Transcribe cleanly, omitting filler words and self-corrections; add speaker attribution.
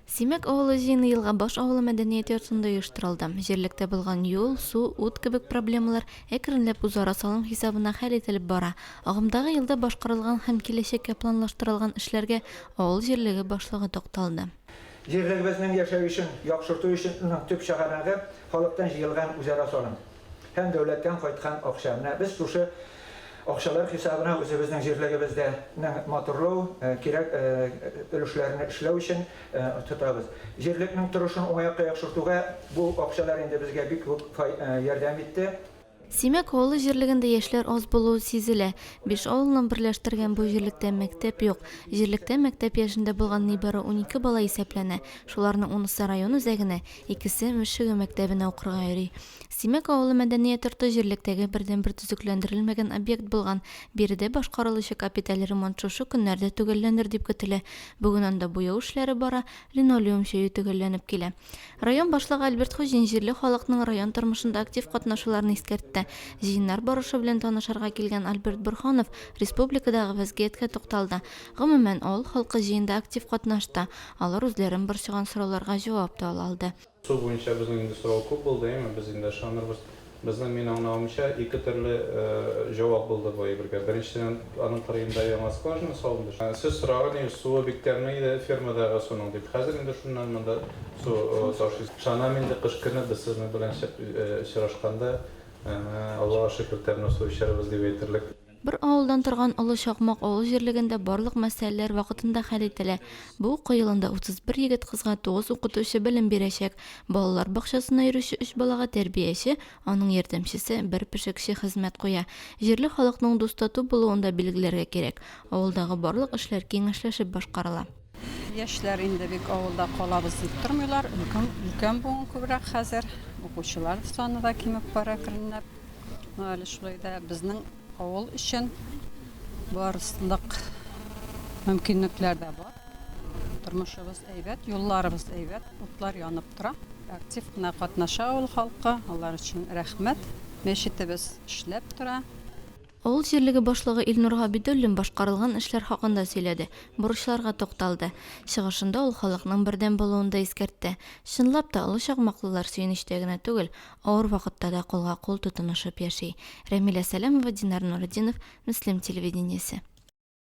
Speaker 1: Симәк авылы җыены Елгабаш авылы мәдәният йортында оештырылды. Җирлектә булган юл, су, ут кебек проблемалар әкренләп үзара салым хисабына хәл ителеп бара. Агымдагы елда башкарылган һәм киләчәккә планлаштырылган эшләргә авыл җирлеге башлыгы тукталды.
Speaker 2: Җирлегебезнең яшәешен яхшырту өчен төп чыганагы, халыктан җыелган үзара салым. Һәм дәүләттән кайткан акча. Менә без шушы акчалар хисабына үзебезнең җирлегебездә матурлау, кирәк өлешләрне эшләү өчен тотабыз. Җирлекнең торышын уңай якка яхшыртуга бу акчалар инде безгә бик күп ярдәм итте.
Speaker 1: Симәк авылы җирлегендә яшьләр аз булуы сизелә. Биш авылны берләштергән бу җирлектә мәктәп юк. Җирлектә мәктәп яшендә булган нибары 12 бала исәпләнә. Шуларның унысы район үзәгенә, икесе Мөшеге мәктәбенә укырга йөри. Симәк авылы мәдәният йорты җирлектәге бердәнбер төзекләндерелмәгән объект булган. Биредә башкарылучы капиталь ремонт шушы көннәрдә төгәлләнер дип көтелә. Бүген анда буяу эшләре бара, линолеум җәю төгәлләнеп килә. Район башлыгы Альберт Хуҗин җирле халыкның район тормышында актив катнашуларын искәртте. Җыеннар барышы белән танышырга килгән Альберт Борһанов республикадагы вәзгыятькә тукталды. Гомумән, авыл халкы җыенда актив катнашты. Алар үзләрен борчыган сорауларга җавап та ала алды.
Speaker 3: Су буенча безнең инде сорау күп булды, әйеме? Без инде ышанырбыз. Безнең, мин аңлавымча, ике төрле җавап булды бу әйбергә. Беренчедән, аның кырыенда яңа скважина салынды. Сез сораган идегез, суы бик тәмле иде фермадагы суның дип. Хәзер инде шуннан монда су ташыйсыз. Ышанам инде, кыш көне без сезнең белән чык очрашканда, Аллага шөкер, тәмле су эчәрбез дип әйтерлек.
Speaker 1: Бер авылдан торган Олы Чакмак авыл җирлегендә барлык мәсьәләләр вакытында хәл ителә. Бу уку елында 31 егет-кызга 9 укытучы белем бирәчәк. Балалар бакчасына йөрүче өч балага тәрбияче, аның ярдәмчесе, бер пешекче хезмәт куя. Җирле халыкның дус-тату булуын да билгеләргә кирәк. Авылдагы барлык эшләр киңәшләшеп башкарыла.
Speaker 4: Яшьләр инде бик авылда калабыз дип тормыйлар, өлкән, өлкән буын күбрәк хәзер. Укучылар саны да кимеп бара әкренләп. Ну, әле шулай да безнең авыл өчен барлык мөмкинлекләр дә бар. Тормышыбыз әйбәт, юлларыбыз әйбәт, утлар янып тора. Актив кына катнаша авыл халкы, алар өчен рәхмәт. Мәчетебез эшләп тора.
Speaker 1: Авыл җирлеге башлыгы Илнур Габидуллин башкарылган эшләр хакында сөйләде, бурычларга тукталды. Чыгышында ул халыкның бердәм булуын да искәртте. Чынлап та, олы чакмаклылар сөенечтә генә түгел, авыр вакытта да кулга-кул тотынышып яши. Рәмилә Сәләмова, Динар Нуретдинов, Мөслим телевидениесе.